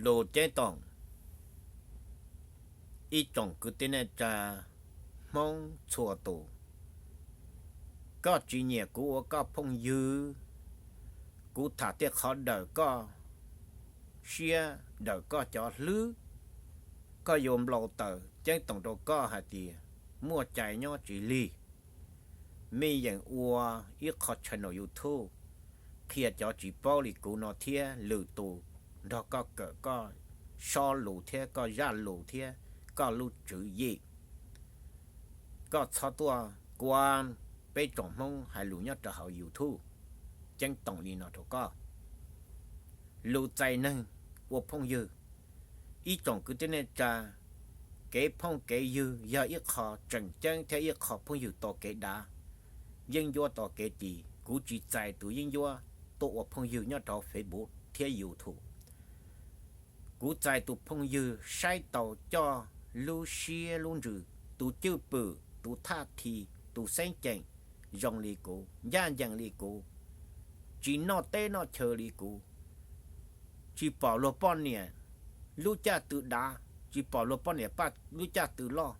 Lus ceeb toom, ib tsoom kwv tij neej tsa Hmoob txhua tus, koj tsis nyiam kuv ua koj phooj ywg, kuv tham tej qhov dawm koj siab dawm koj cov hlwb, koj yuav npau taws ceeb toom rau koj hais tias muaj cai nyob tsis lig. Mej yeem ua ib qho channel YouTube qhia cov tsis paub li kuv no thiab lwm tus nrog koj kawm koj sob lus thiab koj zaj lus thiab koj lub tswv yim. Koj txhob tuaj kuab peb tsoom Hmoob hais lus nyob rau hauv YouTube. Ceeb toom li no rau koj. Lus txais neeg ua phooj ywg. Ib tsoom kwv tij neej tsa, kev phooj kev ywg yog ib qho tseem ceeb thiab ib qho phooj ywg tau kev dav, yeeb ncuab tau kev tis. Kuv tsis txais tus yeeb ncuab tuaj ua phooj ywg nyob rau Facebook thiab YouTube. Kuv txais tus phooj ywg saib taus coj lub siab lub ntsws, tus cwj pwm, tus thaj thi, tus xeeb ceem zoo li kuv, ncaj ncees li kuv, tsis noj teb noj chaw li kuv, tsis pom luag poj niam lub caj tw dav, tsis pom luag poj niam paj lub caj tw loj,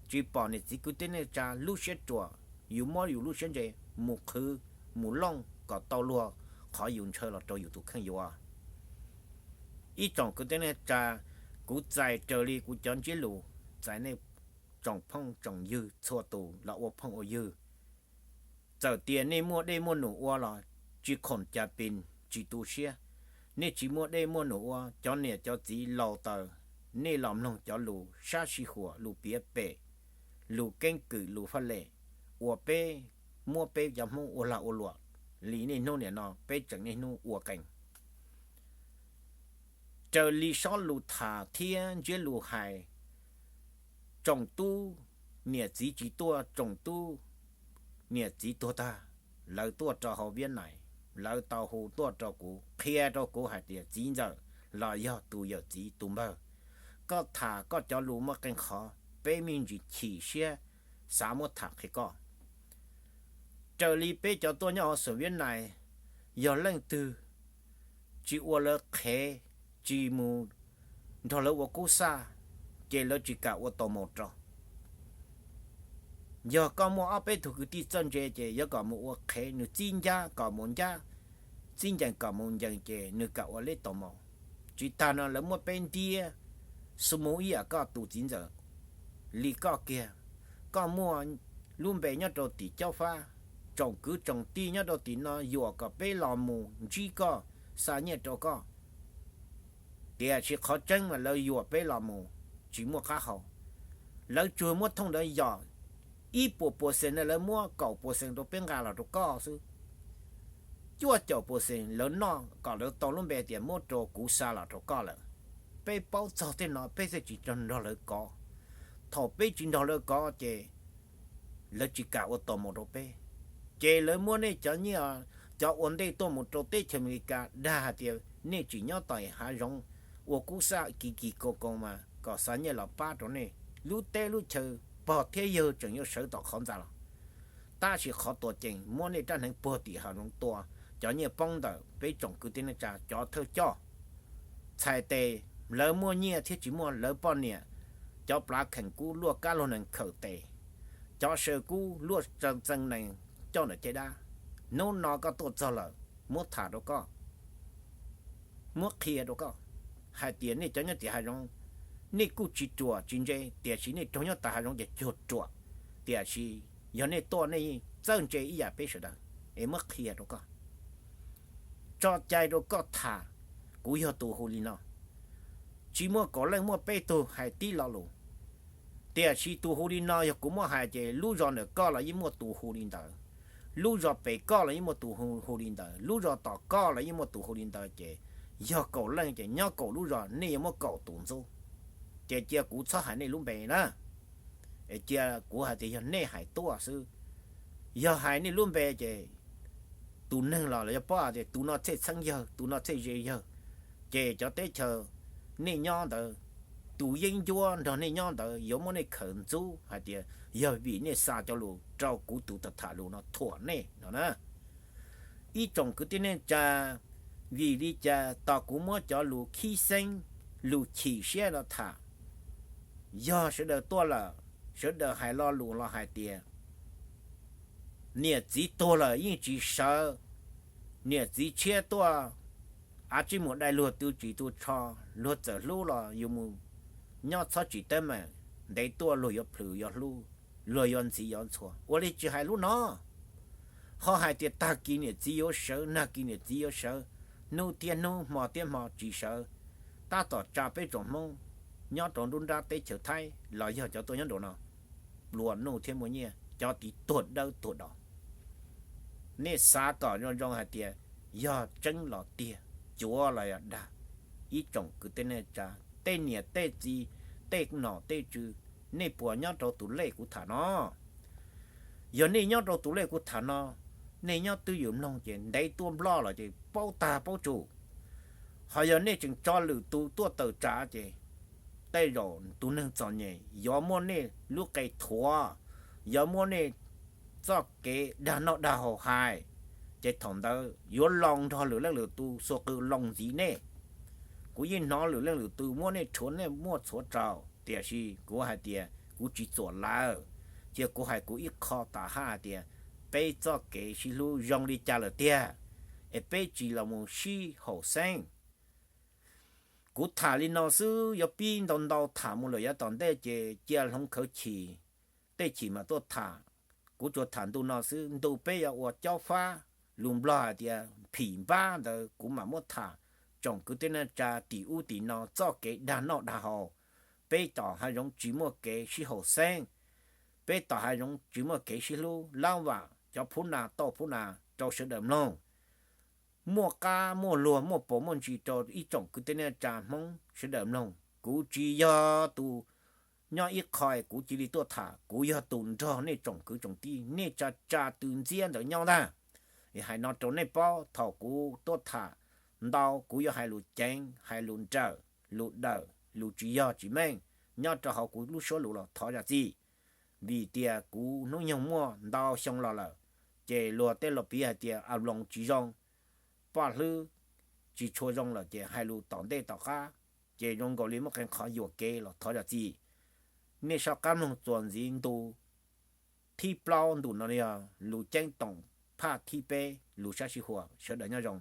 tsis pom niam txiv kwv tij neej tsa lub siab ruam, yus muab yus lub siab ntse mus qhwv mus looj kom tau luag qhov yus ntshaw los rau yus tus kheej yuav. Ib tsoom kwv tij neej tsa, kuv txais raws li kuv cov ntsiab lus, txais nej tsoom phooj tsoom ywg txhua tus los ua phooj ua ywg. Txawm tias nej muaj dej muaj num ua los tsis khoom cas pes tsis tu siab. Nej tsis muaj dej muaj num ua, cov niam cov txiv laus taws, nej los mloog cov lus sab sij huam, lus piav pem, lus keeb kwm, lus faj lem, uas peb muab peb cov Hmoob ua lag ua luam li niaj hnub niam no peb tseem niaj hnub ua qees. Raws li sob lus tham thiab ntsiab lus hais, tsoom tub niam txiv tsis tuaj, tsoom tub niam txiv tuag tag, lawv tuaj rau hauv Viab Nais, lawv tau hu tuaj rau kuv, qhia rau kuv hais tias txiv ntxawm los yog tus yawm txiv tus npawg, koj tham koj cov lus muaj qee qhov peb me ntsis chim siab, xav muab tham qhia koj. Raws li peb cov tuaj nyob hauv xeem Viab Nais, yog leej twg tsis ua lawv qhev, tsis mus nrog lawv ua kub xaj, ces lawv tsis kam ua tau maus rau. Yog koj muaj ob peb tug kwv tij txawj ntse ces yuav kom mus ua qhev, nws txib ncab kom mus ncab, txib ncees kom mus ncees ces nws kam ua leb tau maus. Tsis tas no lawv muab peb ntiab xu mus ib yam koj tus txiv ntxawm li koj kiag. Koj muaj lub npe nyob rau tim caub fab, tsoom kwv tsoom tij nyob rau tim no yuam kom peb los mus ntsib koj, xa nyiaj rau koj. Tiam sis qhov tseeb mas lawv yuam peb los mus tsis muaj qab hau. Lawv tsuas muab thooj ntawd yom, ib puas puas xees na lawv muab kaum puas xees rau peb nqa los rau koj xwb. Cuaj caum puas xees lawv noj kom lawv tau lub npe tias muab rau kuv xa los rau koj lawm. Peb paub txog tej no peb thiaj tsis nrog lawv kov. Thaum peb tsis nrog lawv kov ces lawv tsis kam ua tau mus rau peb. Ces lawv muab nej cov nyiaj, cov ua ntej tuaj mus rau teb chaws Amelikas dag hais tias nej tsis nyob tom hav zoov ua kub xaj kis kis koos koos mas kom xa nyiaj los pab rau nej. Lub teb lub chaw pog thiab yawg tseem yuav sawv tom qhov ntxa los, tab sis qhov tuam ceem muab nej rab hneev puag tim hav zoov tua, cov nyiaj poob ntawm peb tsoom kwv tij neej tsa cov thawj coj. Txhais tes lawv muaj nyiaj thiab tsis muaj, lawv poj niam cov plav kheem kub luaj kab luag nees khawm tes, cov saw kub luaj txeev nees coj ntawm caj dab. Hnub no koj tuaj txog lawm, muab tham rau koj, muab qhia rau koj hais tias nej cov nyob tim hav zoov, nej kuj tsis ruam tsis ntse, tiam sis nej raug nyob tas hav zoov ces cuag ruam. Tiam sis yog nej tuaj nej txawj ntse ib yam peb sawv daws, es muab qhia rau koj, tso cai rau koj tham. Kuv yog tus hu li no, tsis muaj kaum leej, muaj peb tug hais tib lo lus. Tiam sis tus hu li no yog kuv muab hais ces lub zos ntawm koj los yeej muaj tus hu li ntawd, lub zos pem koj los yeej muaj tus hu li ntawd, lub zos tom koj los yeej muaj tus hu li ntawd, ces yog kaum leej ces nyob kaum lub zos nej yuav muab kaum tus ntxub. Ces cia kuv txhob hais nej lub npe na, es cia kuv hais tias yog nej hais tuaj xwb. Yog hais nej lub npe ces tus neeg los lawv yuav paub hais tias tus no txhej txheeb yawg, tus no txhej ze yawg. Ces cov teb chaws nej nyob ntawd, tus yeeb ncuab nrog nej nyob ntawd yuav muab nej khawm ntxub hais tias yog vim nej xa cov lus rau kuv tus tham tham lus no thuam nej no na. Ib tsoom kwv tij neej tsa, vim li cas tos kuv muab cov lus khib xeeb lus chim siab no tham. Yog sawv daws tuaj lawm, sawv daws hais lo lus los hais tias niam txiv tuag lawm yeej tsis sawv, niam txiv tshiab tuaj, av tsij mus dai luag tu ris tu tsho, luag txawm hlub los yus mus nyob txhob tsis teeb meem, ntev tuaj luag yuav plhws yuav hlub, luag yuav ntxhi yuav ntxhua. Ua li tsis hais lub no, ho hais tias tag kis niam txiv yuav sawv, nag kis niam txiv yuav sawv, hnub thiab hnub, hmo thiab hmo tsis sawv, tab tom tsa peb tsoom Hmoob nyob rau nruab nrab teb chaws Thaib los yog cov tuaj nyob nraum no, plua nuj thiab muaj nyiaj, cov tiv tuag dawb tuag do. Nej xav kom zoo zoo hais tias yog tseeb los tiag, cuav los yog dag. Ib tsoom kwv tij neej tsa, tej niam tej txiv, tej nom tej tswv, nej puas nyob rau tus lej kuv tham no? Yog nej nyob rau tus lej kuv tham no, nej nyob twj ywm mloog ces ntev tuaj nploj los ces paub tag paub tsum. Ho yog nej tseem tso lwm tus tuaj tawm tsam ces tej zaum tus neeg txom nyem yuav muab nej lub qe thuav, yuav muab nej txoj kev dag noj dag haus hais, ces thaum ntawd yuav loo nrog lwm leej lwm tus xuas qws loo ntxiv nej. Kuv yeej hnov lwm leej lwm tus muab nej rhuav nej muaj txhuav rau, tiam sis kuv hais tias kuv tsis txuam lawv, cia kuv hais kuv ib qho tam haj hais tias peb txoj kev sib hlub zoo li cas lawm tiag, es peb tsis los mus sib haum xeeb. Kuv tham li no xwb, yuav pib ntau ntau tham mus lawm yav tom ntej ces cia hloov khawv chim, tej chim mam tuaj tham. Kuv tsuas tham ntu no xwb, ntu peb yuav ua caub fab, lus Nplog hais tias phim npab ntawd kuv mam muab tham. Tsoom kwv tij neej tsa tim ub tim no txoj kev dag noj dag haus, peb tom hav zoov tsis muaj kev sib haum xeeb, peb tom hav zoov tsis muaj kev sib hlub, lab vam cov phub nas tauj phub nas rau sawv daws mloog. Muaj qab muaj luag muaj paus muaj ntsis rau ib tsoom kwv tij neej tsa Hmoob sawv daws mloog. Kuv tsis yog tus nyob ib qho kuv cia li tuaj tham, kuv yog tus nrog nej tsoom kwv tsoom tij nej tsa tsa tw ntxiab ntawd nyob ntag. Hais no rau nej paub, thaum kuv tuaj tham ntau kuv yuav hais lus ceev, hais lus nrawm, lus dawm, lus tsis yog tsis meej nyob rau hauv kuv lub suab lus los thov zam txim. Vim tias kuv hnub nyoog muaj ntau xyoo los lawm, ces luag tej laus piv hais tias a loos tsis zoo, poj hlwb tsis tshua zoo lawm ces hais lus tom ntej tom qab ces zoo nkaus li muaj qee qhov yuam kev los thov zam txim. Nej soj qab mloog txuas ntxiv ntu thib plaub ntu no yog lus ceeb toom phaj thib peb lus sab sij huam. Sawv daws nyob zoo.